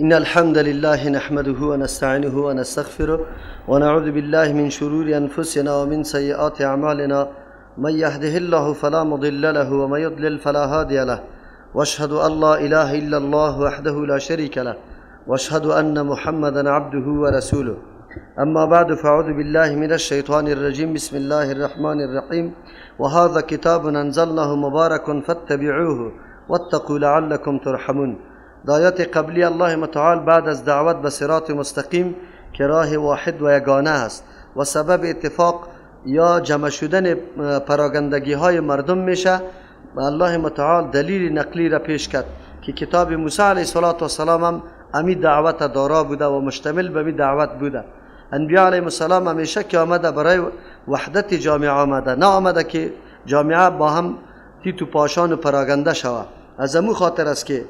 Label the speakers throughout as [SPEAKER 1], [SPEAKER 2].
[SPEAKER 1] إن الحمد لله نحمده ونستعينه ونستغفره ونعوذ بالله من شرور أنفسنا ومن سيئات أعمالنا، من يهده الله فلا مضل له ومن يضلل فلا هادي له، واشهد أن لا إله إلا الله وحده لا شريك له، واشهد أن محمدا عبده ورسوله. أما بعد، فأعوذ بالله من الشيطان الرجيم. بسم الله الرحمن الرحيم. وهذا كتاب أنزلناه مبارك فاتبعوه واتقوا لعلكم ترحمون. آیات قبلی الله متعال بعد از دعوت به صراط مستقیم که راه واحد و یگانه است و سبب اتفاق یا جمع شدن پراگندگی های مردم میشه، الله متعال دلیل نقلی را پیش کرد که کتاب موسی علیه السلام هم امی دعوت دارا بوده و مشتمل به می دعوت بوده. انبیاء علیهم السلام همیشه که آمده برای وحدت جامعه آمده، نه آمده که جامعه با هم تیت و پاشان و پراگنده شود. از امو خاطر است که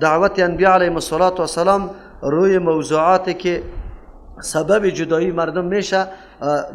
[SPEAKER 1] دعوت انبیاء علیهم السلام روی موضوعاتی که سبب جدایی مردم میشه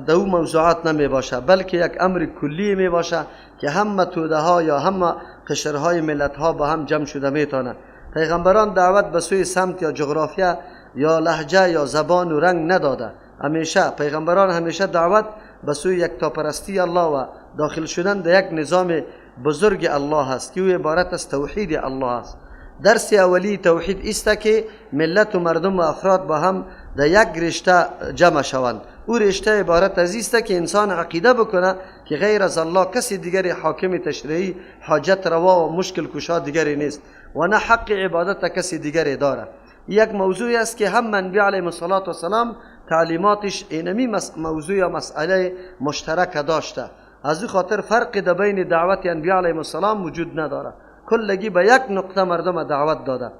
[SPEAKER 1] دو موضوعات نمی باشه، بلکه یک امر کلی می باشه که همه توده ها یا همه قشرهای ملت ها با هم جمع شده میتونه. پیغمبران دعوت به سوی سمت یا جغرافیا یا لهجه یا زبان و رنگ نداده. همیشه پیغمبران همیشه دعوت به سوی یکتاپرستی الله و داخل شدن در یک نظام بزرگ الله است که او عبارت از توحید الله است. درس اولی توحید است که ملت و مردم و افراد با هم در یک رشته جمع شوند. او رشته عبارت از است که انسان عقیده بکنه که غیر از الله کسی دیگری حاکم تشریعی، حاجت روا و مشکل کشا دیگری نیست و نه حق عبادت کسی دیگری داره. یک موضوعی است که هم انبیاء علیهم السلام تعلیماتش اینمی موضوع یا مسئله مشترک داشته. از او خاطر فرق در بین دعوت انبیاء علیهم السلام وجود نداره، کلگی به یک نقطه مردم دعوت داده.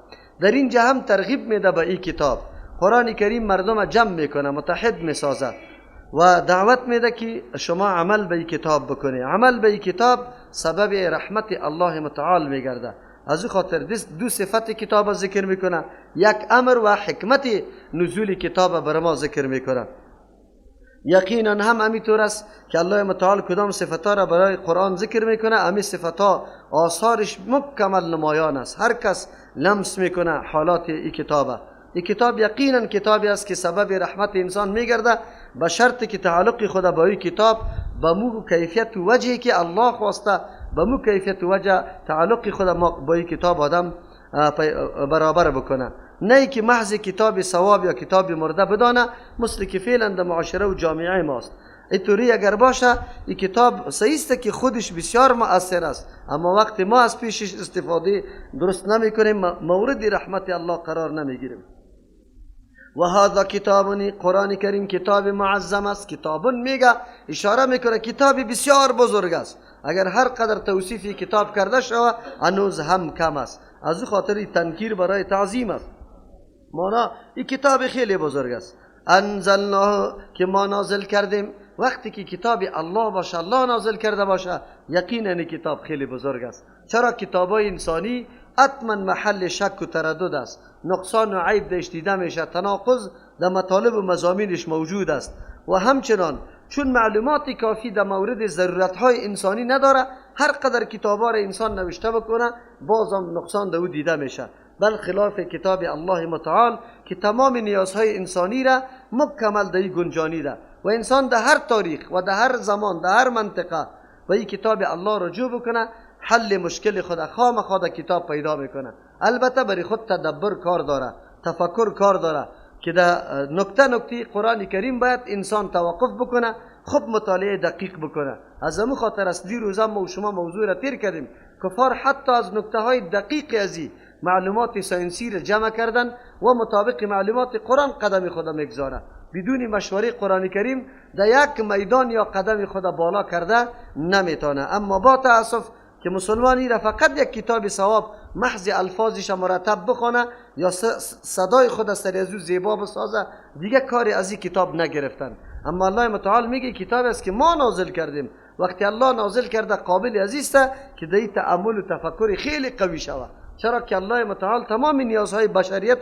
[SPEAKER 1] در اینجا هم ترغیب میده به این کتاب. قرآن کریم مردم جمع میکنه، متحد میسازه و دعوت میده که شما عمل به این کتاب بکنی. عمل به این کتاب سبب رحمت الله متعال میگرده. از او خاطر دو صفت کتاب ذکر میکنه، یک امر و حکمت نزول کتاب بر ما ذکر میکنه. یقینا هم همینطور است که الله متعال کدام صفتها را برای قرآن ذکر میکنه، همین صفتها آثارش مکمل نمایان است، هر کس لمس میکنه حالات این کتابه. این کتاب یقینا کتابی است که سبب رحمت انسان میگرده، به شرط که تعلق خود با این کتاب به مو کیفیت و وجهی که الله خواسته، به مو کیفیت و وجه تعلق خود با این کتاب آدم برابر بکنه، نه که محض کتاب ثواب یا کتاب مرده بدانه، مثل که فعلا در معاشره و جامعه ماست. اینطوری اگر باشه این کتاب صحیح است که خودش بسیار مؤثر است، اما وقتی ما از پیشش استفاده درست نمیکنیم مورد رحمت الله قرار نمیگیریم. و هذا کتاب، قرآن کریم کتاب معظم است. کتاب میگه، اشاره میکنه کتاب بسیار بزرگ است. اگر هر قدر توصیفی کتاب کرده شود هنوز هم کم است. از او خاطر تنکیر برای تعظیم است. مانا این کتاب خیلی بزرگ است. انزلناه که ما نازل کردیم. وقتی که کتاب الله باشه، الله نازل کرده باشه، یقینا این کتاب خیلی بزرگ است. چرا کتابای انسانی حتما محل شک و تردد است، نقصان و عیب داشت دیده میشه، تناقض در مطالب و مضامینش موجود است و همچنان چون معلومات کافی در مورد ضرورت های انسانی نداره، هر قدر کتابا را انسان نوشته بکنه بازم نقصان در او دیده میشه. بل خلاف کتاب الله متعال که تمام نیازهای انسانی را مکمل در گنجانیده و انسان در هر تاریخ و در هر زمان در هر منطقه و این کتاب الله رجوع بکنه، حل مشکل خود خامخا کتاب پیدا میکنه. البته برای خود تدبر کار داره، تفکر کار داره که در نکته نکته قرآن کریم باید انسان توقف بکنه، خوب مطالعه دقیق بکنه. از امو خاطر است دیروز ما و شما موضوع را تیر کردیم، کفار حتی از نکته های دقیق ازی معلومات ساینسی را جمع کردن و مطابق معلومات قرآن قدم خود میگذاره. بدون مشوره قرآن کریم در یک میدان یا قدم خود بالا کرده نمیتونه. اما با تاسف که مسلمانی را فقط یک کتاب ثواب محض الفاظش مرتب بخونه یا صدای خود از سر از او زیبا بسازه، دیگه کاری از این کتاب نگرفتن. اما الله متعال میگه کتاب است که ما نازل کردیم. وقتی الله نازل کرده قابل از است که در تأمل و تفکر خیلی قوی شود، چرا که الله متعال تمام نیازهای بشریت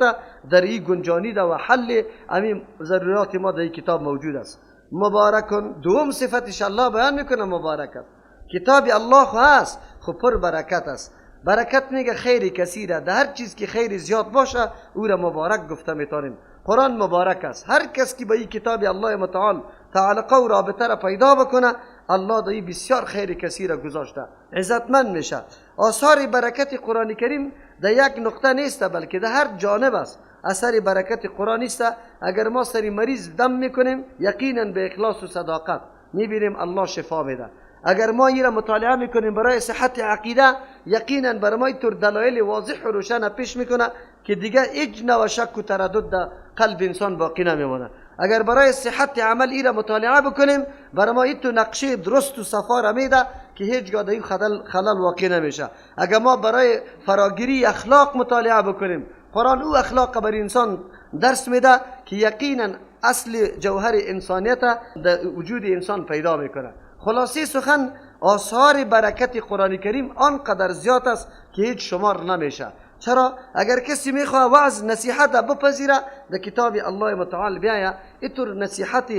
[SPEAKER 1] در این گنجانیده و حل همین ضرورات ما در این کتاب موجود است. مبارکن، دوم صفتش الله بیان میکنه مبارک است. کتاب الله خو هست، خو پر برکت است. برکت میگه خیر کثیره، در هر چیز که خیر زیاد باشه او را مبارک گفته میتونیم. قرآن مبارک است. هر کس که به این کتاب الله متعال تعلقه و رابطه را پیدا بکنه، الله در بسیار خیر کثیر گذاشته، عزتمند میشه. آثار برکت قرآن کریم در یک نقطه نیست، بلکه در هر جانب است. اثر برکت قرآن نیست. اگر ما سری مریض دم میکنیم، یقینا به اخلاص و صداقت میبینیم الله شفا میده. اگر ما این را مطالعه میکنیم برای صحت عقیده، یقینا برای ما اینطور دلایل واضح و روشن پیش میکنه که دیگه هیچ نوع شک و تردد در قلب انسان باقی نمیمونه. اگر برای صحت عمل این را مطالعه بکنیم، برای ما اینطور نقشه درست و صفا را میده که هیچگاه در این خلل واقع نمیشه. اگر ما برای فراگیری اخلاق مطالعه بکنیم، قرآن او اخلاق برای انسان درس میده که یقینا اصل جوهر انسانیت در وجود انسان پیدا میکنه. خلاصه سخن، آثار برکت قرآن کریم آنقدر زیاد است که هیچ شمار نمیشه. چرا؟ اگر کسی میخواه وعظ نصیحت بپذیره، در کتاب الله متعال بیاید اینطور نصیحت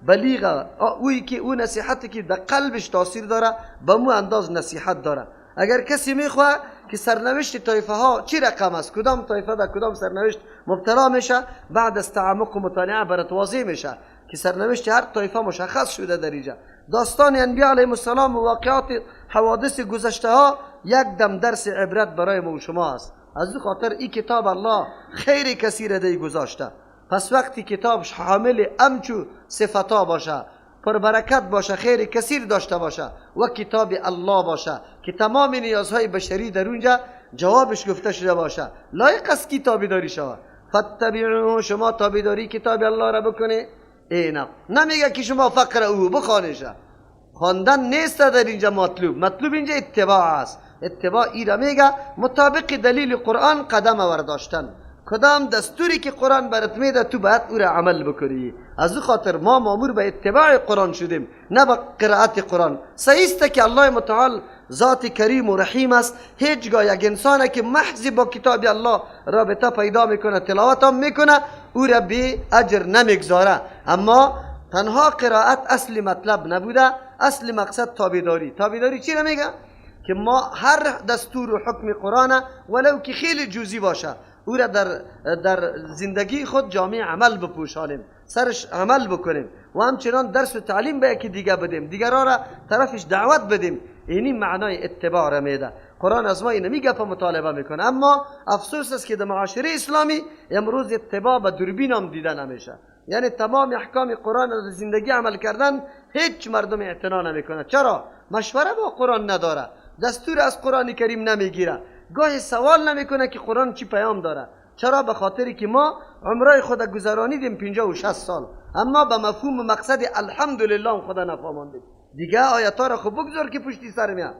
[SPEAKER 1] بلیغه، اوی که او نصیحتی که در قلبش تاثیر داره به مو انداز نصیحت داره. اگر کسی میخواه که سرنوشت طایفه ها چی رقم است، کدام طایفه در کدام سرنوشت مبتلا میشه، بعد از تعمق و مطالعه برات واضح میشه که سرنوشت هر طایفه مشخص شده در اینجا. داستان انبیاء علیهم السلام و واقعات حوادث گذشته ها یک دم درس عبرت برای ما و شما است. از او خاطر این کتاب الله خیر کثیر دی گذاشته. پس وقتی کتاب حامل امچو صفتا باشه، پربرکت باشه، خیر کثیر داشته باشه و کتاب الله باشه که تمام نیازهای بشری در اونجا جوابش گفته شده باشه، لایق است کی تابعداری شود. فتبعوه، شما تابعداری کتاب الله را بکنه. اینا نمیگه که شما فقر او بخوانیشه، خواندن نیست در اینجا مطلوب، مطلوب اینجا اتباع است. اتباع ای را میگه مطابق دلیل قرآن قدم ورداشتن. کدام دستوری که قرآن برات میده تو باید او را عمل بکنی. از او خاطر ما مامور به اتباع قرآن شدیم، نه به قرائت قرآن. صحیح است که الله متعال ذات کریم و رحیم است. هیچگاه یک انسان که محض با کتاب الله رابطه پیدا میکنه، تلاوت هم میکنه، او را به اجر نمیگذاره. اما تنها قرائت اصل مطلب نبوده، اصل مقصد تابعداری. تابعداری چی را میگه؟ که ما هر دستور و حکم قرآن ولو که خیلی جزئی باشه، او را در زندگی خود جامع عمل بپوشانیم، سرش عمل بکنیم و همچنان درس و تعلیم به یکی دیگه بدیم، دیگرها را طرفش دعوت بدیم. اینی معنای اتباع را میده. قرآن از ما اینو میگه مطالبه میکنه. اما افسوس است که در معاشره اسلامی امروز اتباع به دوربین هم دیده نمیشه. یعنی تمام احکام قرآن را در زندگی عمل کردن هیچ مردم اعتنا نمیکنه. چرا؟ مشوره با قرآن نداره، دستور از قرآن کریم نمیگیره، گاهی سوال نمیکنه که قرآن چی پیام داره. چرا؟ به خاطری که ما عمرای خود گذرانیدیم 50 و 60 سال، اما به مفهوم و مقصد الحمدلله خدا نفهماندیم. دیگه آیات را خب بگذار که پشتی سر میاد،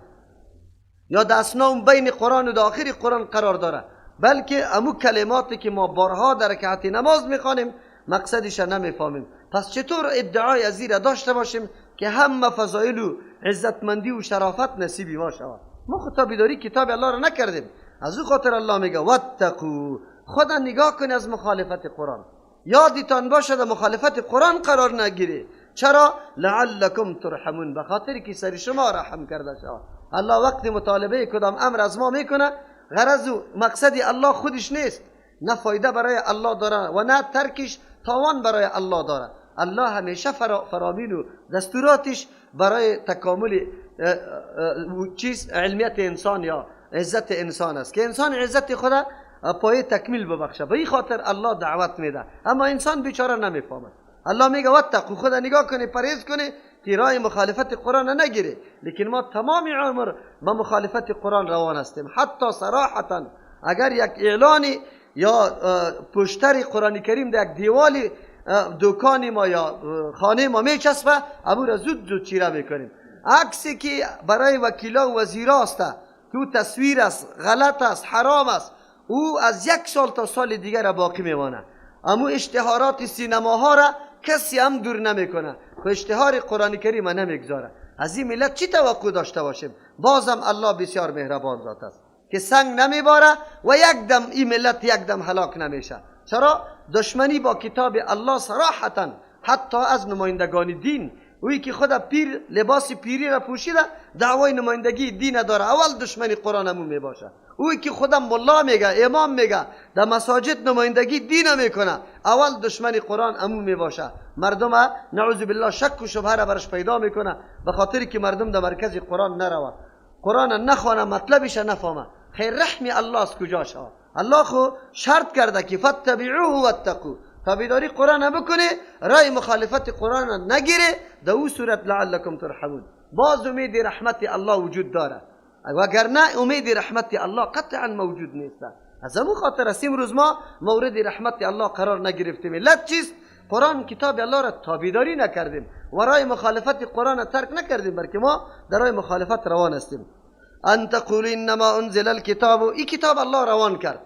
[SPEAKER 1] یا در اثنا بین قرآن و در آخر قرآن قرار داره، بلکه امو کلماتی که ما بارها در رکعت نماز میخوانیم مقصدش نمیفهمیم. پس چطور ادعای از این را داشته باشیم که همه فضایل و عزتمندی و شرافت نصیبی ما شود؟ ما خود تابعداری کتاب الله را نکردیم. از او خاطر الله میگه واتقو، خدا نگاه کن از مخالفت قرآن، یادتان باشه در مخالفت قرآن قرار نگیری. چرا؟ لعلکم ترحمون، به خاطر که سر شما رحم کرده شود. الله وقت مطالبه کدام امر از ما میکنه، غرض و مقصد الله خودش نیست، نه فایده برای الله داره و نه ترکش تاوان برای الله داره. الله همیشه فرامین و دستوراتش برای تکامل چیز علمیت انسان یا عزت انسان است که انسان عزت خود پای تکمیل ببخشه. به این خاطر الله دعوت میده، اما انسان بیچاره نمیفهمه. الله میگه واتقو، خود نگاه کنی، پرهیز کنی که راه مخالفت قرآن نگیری. لیکن ما تمام عمر با مخالفت قرآن روان هستیم. حتی صراحتا اگر یک اعلانی یا پشتر قرآن کریم در یک دیوال دکان ما یا خانه ما میچسبه، امو را زود زود چیره میکنیم. عکسی که برای وکیلا و وزیرا است که او تصویر است، غلط است، حرام است، او از یک سال تا سال دیگر را باقی میمانه. امو اشتهارات سینماها را کسی هم دور نمیکنه که اشتهار قرآن کریم نمیگذاره. از این ملت چی توقع داشته باشیم؟ بازم الله بسیار مهربان ذات است که سنگ نمیباره و یک دم این ملت یک دم هلاک نمیشه. چرا؟ دشمنی با کتاب الله صراحتا حتی از نمایندگان دین اوی که خود پیر لباس پیری را پوشیده دعوای نمایندگی دین داره، اول دشمن قرآن همون می باشه. اوی که خودم ملا میگه، امام میگه، در مساجد نمایندگی دین میکنه، اول دشمن قرآن امون می باشه. مردم نعوذ بالله شک و شبهه را برش پیدا میکنه، به خاطر که مردم در مرکز قرآن نروه، قرآن نخوانه، مطلبش نفهمه. خیر رحم الله از کجا شوه؟ الله خو شرط کرده که فتبعوه واتقوا، تابعداری قرآن بکنه، رای مخالفت قرآن نگیره، در او صورت لعلکم ترحمون. باز امید رحمت الله وجود داره، وگرنه امید رحمت الله قطعا موجود نیست. از همون خاطر است امروز ما مورد رحمت الله قرار نگرفتیم. علت چیست؟ قرآن کتاب الله را تابعداری نکردیم و رای مخالفت قرآن ترک نکردیم، بلکه ما در رای مخالفت روان هستیم. ان تقولوا انما انزل الکتاب، این کتاب الله روان کرد.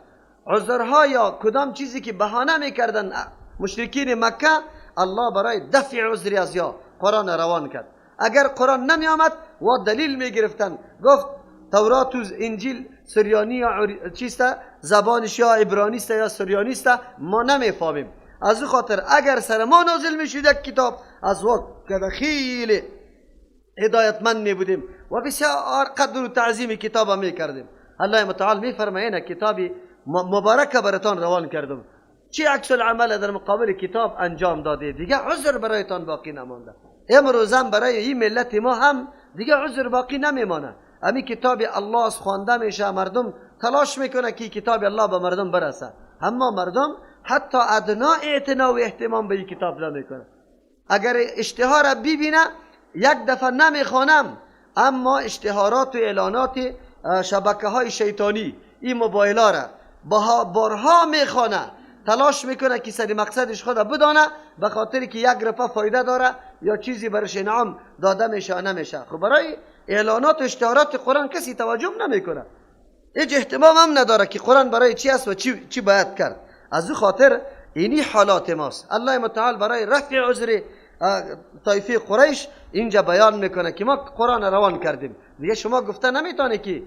[SPEAKER 1] عذرها یا کدام چیزی که بهانه میکردن مشرکین مکه، الله برای دفع عذری از یا قرآن روان کرد. اگر قرآن نمی آمد و دلیل میگرفتن، گفت تورات و انجیل سریانی یا چیست، زبانش یا عبرانی است یا سریانی است، ما نمیفهمیم. از او خاطر اگر سر ما نازل میشد یک کتاب، از وقت که خیلی هدایتمند می بودیم و بسیار قدر و تعظیم کتاب میکردیم. الله متعال میفرمایه کتاب مبارک براتان روان کردم، چی عکس العمل در مقابل کتاب انجام داده، دیگه عذر برایتان باقی نمانده. امروز هم برای این ملت ما هم دیگه عذر باقی نمیمانه. امی کتاب الله از خوانده میشه، مردم تلاش میکنه که کتاب الله به مردم برسه، اما مردم حتی ادنا اعتنا و اهتمام به این کتاب نمیکنه. اگر اشتها را ببینه یک دفعه نمیخوانم، اما اشتهارات و اعلانات شبکه های شیطانی این موبایل ها را بارها میخوانه، تلاش میکنه که سر مقصدش خود بدانه، به خاطر که یک رپه فایده داره یا چیزی برش انعام داده میشه نمیشه. خب برای اعلانات و اشتهارات قرآن کسی توجه نمیکنه، هیچ اهتمام هم نداره که قرآن برای چی است و چی باید کرد. از او خاطر اینی حالات ماست. الله متعال برای رفع عذر طایفه قریش اینجا بیان میکنه که ما قرآن روان کردیم. دیگه شما گفته نمیتونه که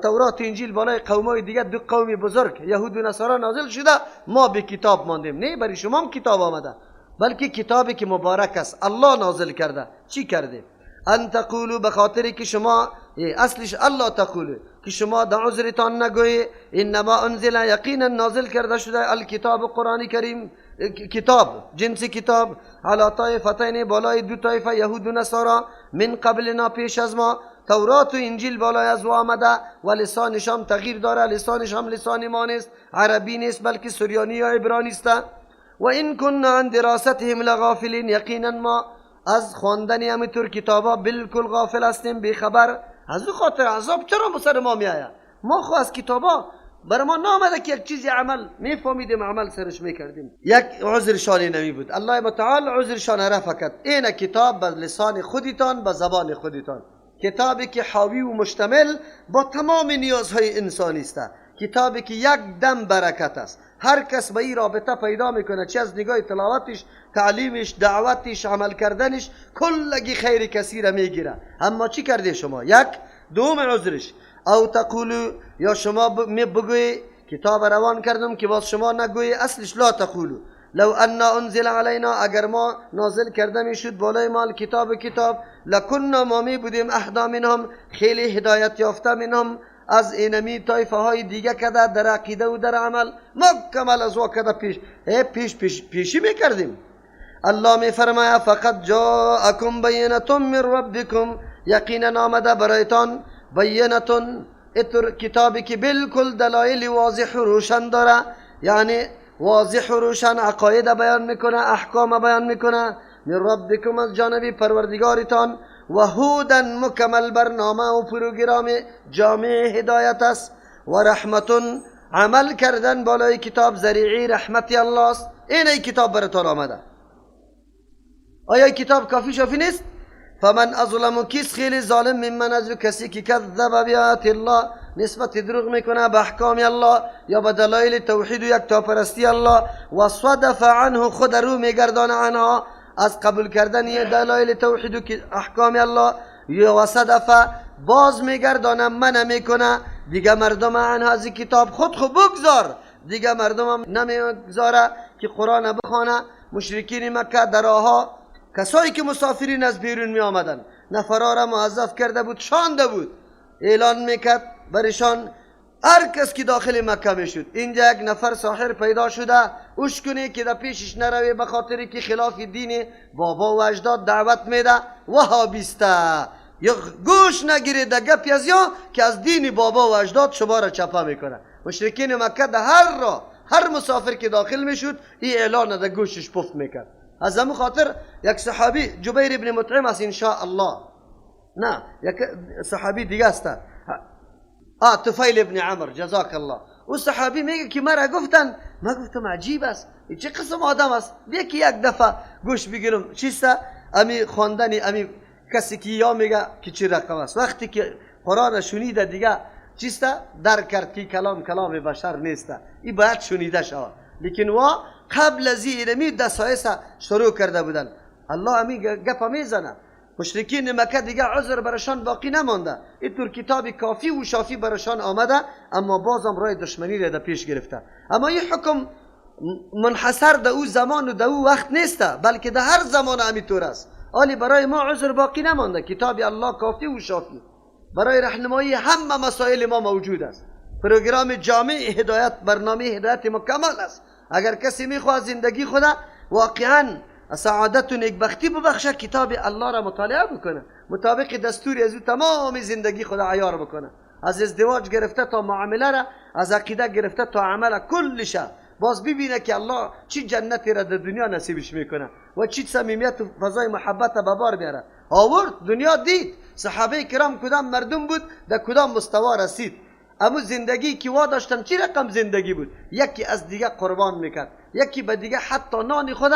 [SPEAKER 1] تورات انجیل بالای قومای دیگه، دو قوم بزرگ یهود و نصارا نازل شده، ما به کتاب ماندیم. نه، برای شما هم کتاب آمده، بلکه کتابی که مبارک است الله نازل کرده. چی کرده؟ ان تقولوا، به خاطر که شما اصلش الله تقولوا، که شما در عذرتان نگویی انما انزل، یقینا نازل کرده شده الکتاب قرآن کریم، کتاب جنس کتاب، علی طایفتین، بالای دو طایفه یهود و نصارا، من قبلنا، پیش از ما. تورات و انجیل بالای از او آمده و لسانش هم تغییر داره، لسانش هم لسان ما نیست، عربی نیست، بلکه سریانی یا عبرانی است. و این كنا عن دراستهم لغافلین، یقینا ما از خواندن همینطور کتابا بالکل غافل هستیم، بیخبر. از او خاطر عذاب چرا سر ما میآید؟ ما خو از کتابا بر ما نامده که یک چیزی عمل میفهمیدیم، عمل سرش میکردیم. یک عذرشان نمی بود. الله متعال عذرشان رفع کرد. این کتاب به لسان خودتان، به زبان خودتان، کتابی که حاوی و مشتمل با تمام نیازهای انسانی است، کتابی که یک دم برکت است. هر کس به این رابطه پیدا میکنه، چه از نگاه تلاوتش، تعلیمش، دعوتش، عمل کردنش، کلگی خیر کثیر میگیره. اما چی کرده شما؟ یک دوم عذرش، او تقولو، یا شما بگوی کتاب روان کردم که باز شما نگوی، اصلش لا تقولو لو ان انزل علینا، اگر ما نازل کرده میشد بالای ما کتاب کتاب، لکنا، ما می بودیم اهدا منهم، خیلی هدایت یافته منهم، از اینمی طایفه های دیگه کده در عقیده و در عمل مکمل از کده پیش پیش پیش پیشی میکردیم. الله می فرماید فقط جاءکم بینة من ربکم، یقینا آمده برایتان بینة، اتر کتابی که بالکل دلایل واضح و روشن داره، یعنی واضح و روشن عقاید بیان میکنه، احکام بیان میکنه، من ربکم، از جانب پروردگارتان، و هودن، مکمل برنامه و پروگرام جامع هدایت است، و رحمتون، عمل کردن بالای کتاب ذریعی رحمت الله است. این ای کتاب براتان آمده. آیا کتاب کافی شافی نیست؟ فمن اظلم، کیس خیلی ظالم، ممن، از کسی که کذب بیات الله، نسبت دروغ میکنه به احکام الله یا به دلایل توحید و یکتاپرستی الله، و صدف عنه، خود رو میگردانه عنها، از قبول کردن دلایل توحید و احکام الله، یا و صدف، باز میگردانه، منع میکنه دیگه مردم عنها از کتاب، خود خو بگذار، دیگه مردم هم نمیگذاره که قرآن بخوانه. مشرکین مکه دراها کسایی که مسافرین از بیرون می آمدن، نفرا را موظف کرده بود، شانده بود، اعلان میکرد برشان هر کس که داخل مکه میشد. اینجا یک نفر ساحر پیدا شده، اوش کنی که در پیشش نروی، به خاطر که خلاف دین بابا و اجداد دعوت میده، وهابیسته. یا گوش نگیره در گپی از یا که از دین بابا و اجداد شما را چپه میکنه. مشرکین مکه در هر را هر مسافر که داخل میشد این اعلان در گوشش پفت میکرد. از همون خاطر یک صحابی جبیر ابن مطعم است ان شاء الله، نه یک صحابی دیگه است، طفیل ابن عمر جزاک الله. او صحابی میگه که مرا گفتن، ما گفتم عجیب است، چه قسم آدم است، بیا که یک دفعه گوش بگیرم چیست امی خواندنی امی کسی که یا میگه که چی رقم است. وقتی که قرآن شنیده دیگه چیست در کرد که کلام کلام بشر نیست، این باید شنیده شود. لیکن وا قبل از این دسایس شروع کرده بودن. الله امی گپ میزنه. مشرکین مکه دیگه عذر برشان باقی نمانده، اینطور کتاب کافی و شافی برشان آمده، اما بازم رای دشمنی را در پیش گرفته. اما این حکم منحصر در او زمان و در او وقت نیست، بلکه در هر زمان همینطور است. آلی برای ما عذر باقی نمانده، کتاب الله کافی و شافی برای راهنمایی همه مسائل ما موجود است. پروگرام جامع هدایت، برنامه هدایت مکمل است. اگر کسی میخواد زندگی خود واقعا سعادت و نیکبختی ببخشه، کتاب الله را مطالعه بکنه، مطابق دستور از او تمام زندگی خود عیار بکنه، از ازدواج گرفته تا معامله را، از عقیده گرفته تا عمل، کلش باز ببینه که الله چی جنتی را در دنیا نصیبش میکنه و چی صمیمیت و فضای محبت به بار میاره. آورد دنیا دید صحابه کرام کدام مردم بود، در کدام مستوا رسید، اما زندگی که وا داشتن چی رقم زندگی بود. یکی از دیگه قربان میکرد، یکی به دیگه حتی نان خود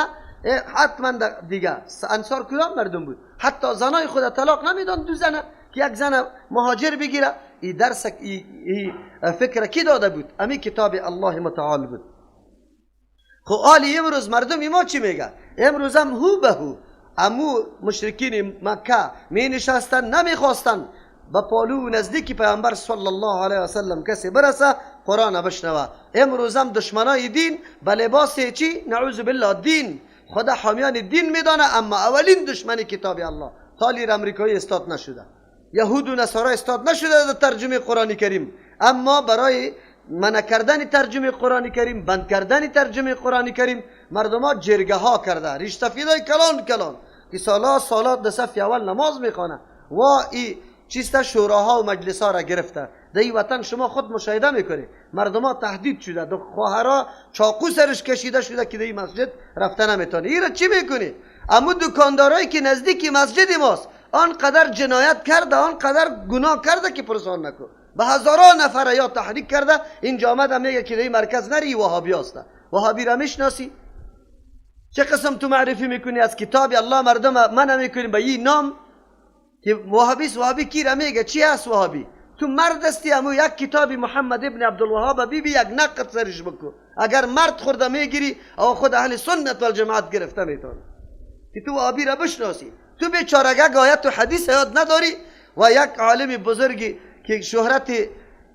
[SPEAKER 1] حتما دیگه. انصار کدام مردم بود، حتی زنای خود طلاق نمیدان، دو زنه که یک زن مهاجر بگیره. ای درس ای فکر کی داده بود؟ امی کتاب الله متعال بود. خب آلی امروز مردم ما چی میگه؟ امروز هم هو به هو امو مشرکین مکه می نشستن، نمیخواستن به پالو نزدیک پیامبر صلی الله علیه و سلم کسی برسه قرآن بشنوه. امروز هم دشمنای دین به لباس چی؟ نعوذ بالله دین، خدا حامیان دین میدانه، اما اولین دشمن کتاب الله. تالیر امریکایی استاد نشده، یهود و نصارا استاد نشده در ترجمه قرآن کریم، اما برای منع کردن ترجمه قرآن کریم، بند کردن ترجمه قرآن کریم، مردم ها جرگه ها کرده، ریش سفیدای کلان کلان که سالا سالا در صف اول نماز میخوانه و ای چیست شوراها و مجلس ها را گرفته. در این وطن شما خود مشاهده میکنی مردم ها تهدید شده، دو خواهرها چاقو سرش کشیده شده که در این مسجد رفته نمیتونه. این را چی میکنی؟ اما دکاندارایی که نزدیک مسجد ماست آنقدر جنایت کرده، آنقدر گناه کرده که پرسان نکن، به هزاران نفر یا تحریک کرده. اینجا آمده میگه که در این مرکز نری، وهابی هست. وهابی را میشناسی؟ چه قسم تو معرفی میکنی از کتاب الله مردم منع میکنی به این نام که وهابی است؟ وهابی کی را میگه؟ چی هست وهابی؟ تو مرد هستی، امو یک کتاب محمد ابن عبدالوهاب بی بی یک نقد سرش بکن، اگر مرد خورده میگیری او خود اهل سنت و الجماعت گرفته میتونه که تو وهابی را بشناسی. تو بیچارگه آیت و حدیث یاد نداری و یک عالم بزرگی که شهرت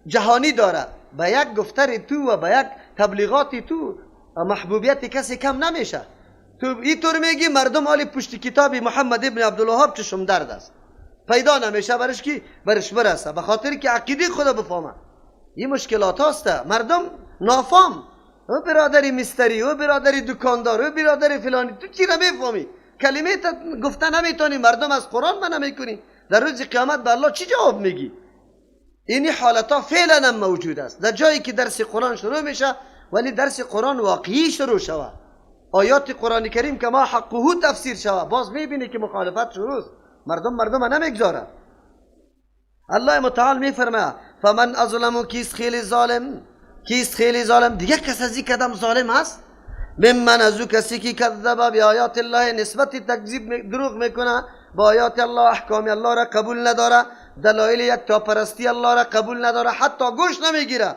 [SPEAKER 1] جهانی داره به یک گفتار تو و به یک تبلیغات تو محبوبیت کسی کم نمیشه. تو اینطور میگی مردم حالی پشت کتاب محمد ابن عبدالوهاب چشم درد است، پیدا نمیشه برش کی برش برسه، به خاطر که عقیده خدا بفهمه. این مشکلات هاست، مردم نافام، او برادری مستری، او برادری دکاندار، او برادری فلانی، تو چی را میفهمی؟ کلمه گفته نمیتونی، مردم از قرآن منع میکنی، در روز قیامت به الله چی جواب میگی؟ این حالت ها فعلا هم موجود است. در جایی که درس قرآن شروع میشه ولی درس قرآن واقعی شروع شوه، آیات قرآن کریم که ما حقه تفسیر شوه، باز میبینی که مخالفت شروع است، مردم نمیگذاره. الله متعال میفرماید فمن ازلم، کیست خیلی ظالم؟ کیست خیلی ظالم؟ دیگه کس از این کدام ظالم هست؟ ممن از او کسی که کذب به آیات الله، نسبت تکذیب دروغ میکنه با آیات الله، احکام الله را قبول نداره، دلایل یک تاپرستی الله را قبول نداره، حتی گوش نمیگیره،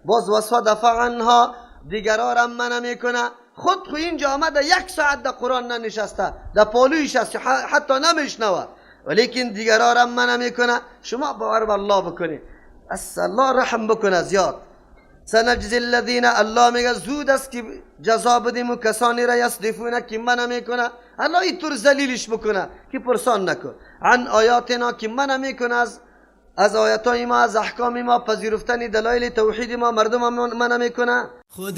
[SPEAKER 1] باز وصدف عنها، دیگرا را منع میکنه. خود خو اینجا آمده یک ساعت در قرآن ننشسته، در پالویش است، حتی نمیشنوه، ولیکن دیگرا را منع میکنه. شما باور به الله بکنید، الله رحم بکنه زیاد. سنجزی الذین، الله میگه زود است که جزا بدیم و کسانی را یصدفون که منع میکنه. الله اینطور ذلیلش بکنه که پرسان نکن. عن آیاتنا که منع میکنه از آیتای ما، از احکام ما، پذیرفتن دلایل توحید ما، مردم منع میکنه.